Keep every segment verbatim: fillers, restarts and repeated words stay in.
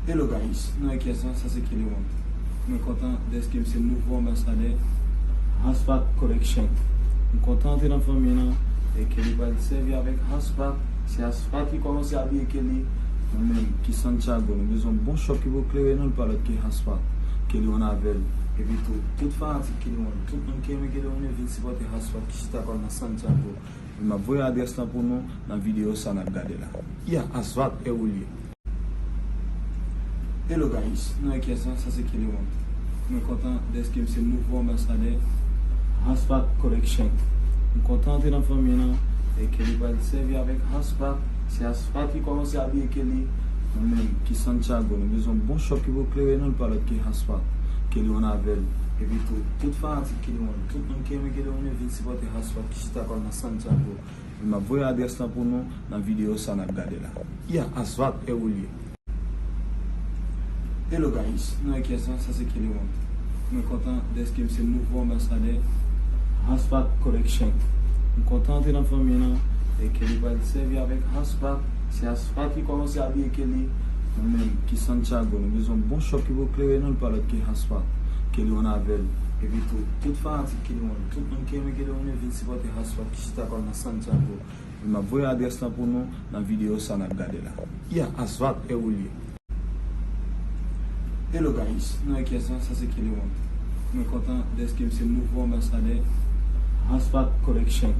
Hello guys, nou e Kyes lan, sa se Kelly One. Mwen kontan dèske m se nouvo anbasadè Haspat Collection. M kontan antre nan fanmi an e Kelly pral sèvi avèk Haspat. Se Haspat ki kòmanse abiye Kelly. Nou menm ki Santiago, nou bezwen bon chòk ki pou klere nou, l pa lòt ke Haspat. Kelly One avè l. Epi tou, tout fanatik Kelly One, tout moun ki renmen Kelly One yo vin sipòte Haspat ki chita kò l nan Santiago. E m ap voye adrès lan pou nou nan videyo sa n ap gade la. Ya, Haspat e ou l ye. Hello guys, nou e Kyes lan, sa se Kelly One. Mwen kontan dèske m se nouvo anbasadè Haspat Collection. M kontan antre nan fanmi an e Kelly pral sèvi avèk Haspat. Se Haspat ki kòmanse abiye Kelly. Nou menm ki Santiago, nou bezwen bon chòk ki pou klere nou, l pa lòt ke Haspat. Kelly One avè l. Epi tou, tout fanatik Kelly One, tout moun ki renmen Kelly One yo vin sipòte Haspat ki chita kò l nan Santiago. E m ap voye adrès lan pou nou nan videyo sa n ap gade la. Ya, Haspat e ou l ye. Hello guys, nou e Kyes lan, sa se Kelly One. Mwen kontan dèske m se nouvo anbasadè Haspat Collection. M kontan antre nan fanmi an e Kelly pral sèvi avèk Haspat. Se Haspat ki kòmanse abiye Kelly. Nou menm ki Santiago, nou bezwen bon chòk ki pou klere nou, l pa lòt ke Haspat. Kelly One avè l. Epi tou, tout fanatik Kelly One, tout moun ki renmen Kelly One yo vin sipòte Haspat ki chita kò l nan Santiago. E m ap voye adrès lan pou nou nan videyo sa n ap gade la. Ya, Haspat e ou l ye. Hello guys, nou e Kyes lan, sa se Kelly One. Mwen kontan dèske m se nouvo anbasadè Haspat Collection.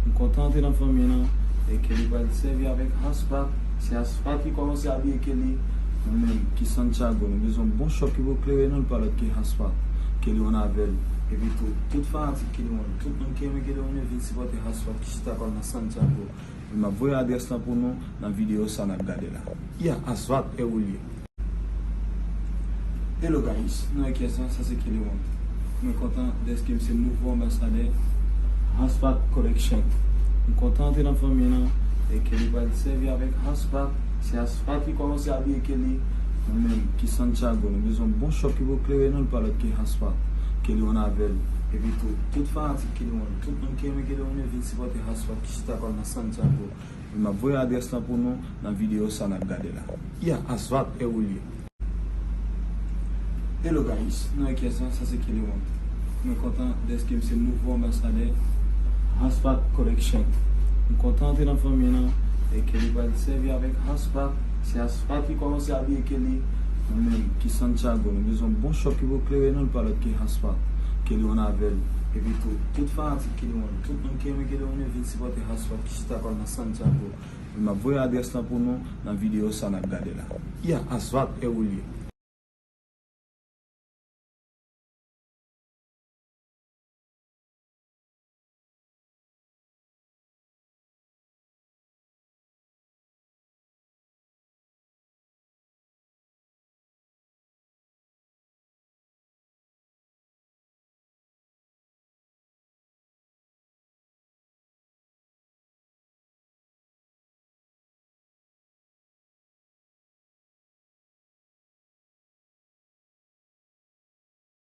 M kontan antre nan fanmi an e Kelly pral sèvi avèk Haspat. Se Haspat ki kòmanse abiye Kelly. Nou menm ki Santiago, nou bezwen bon chòk ki pou klere nou, l pa lòt ke Haspat. Kelly One avè l. Epi tou, tout fanatik Kelly One, tout moun ki renmen Kelly One yo vin sipòte Haspat ki chita kò l nan Santiago. E m ap voye adrès lan pou nou nan videyo sa n ap gade la. Ya, Haspat e ou l ye. Hello guys, nou e Kyes lan, sa se Kelly One. Mwen kontan dèske m se nouvo anbasadè Haspat Collection. M kontan antre nan fanmi an e Kelly pral sèvi avèk Haspat. Se Haspat ki kòmanse abiye Kelly. Nou menm ki Santiago, nou bezwen bon chòk ki pou klere nou, l pa lòt ke Haspat. Kelly One avè l. Epi tou, tout fanatik Kelly One, tout moun ki renmen Kelly One yo vin sipòte Haspat ki chita kò l nan Santiago. E m ap voye adrès lan pou nou nan videyo sa n ap gade la. Ya, Haspat e ou l ye. Hello guys, nou e Kyes lan, sa se Kelly One. Mwen kontan dèske m se nouvo anbasadè Haspat Collection. M kontan antre nan fanmi an e Kelly pral sèvi avèk Haspat. Se Haspat ki kòmanse abiye Kelly. Nou menm ki Santiago, nou bezwen bon chòk ki pou klere nou, l pa lòt ke Haspat. Kelly One avè l. Epi tou, tout fanatik Kelly One, tout moun ki renmen Kelly One yo vin sipòte Haspat ki chita kò l nan Santiago. E m ap voye adrès lan pou nou nan videyo sa n ap gade la. Ya, Haspat e ou l ye.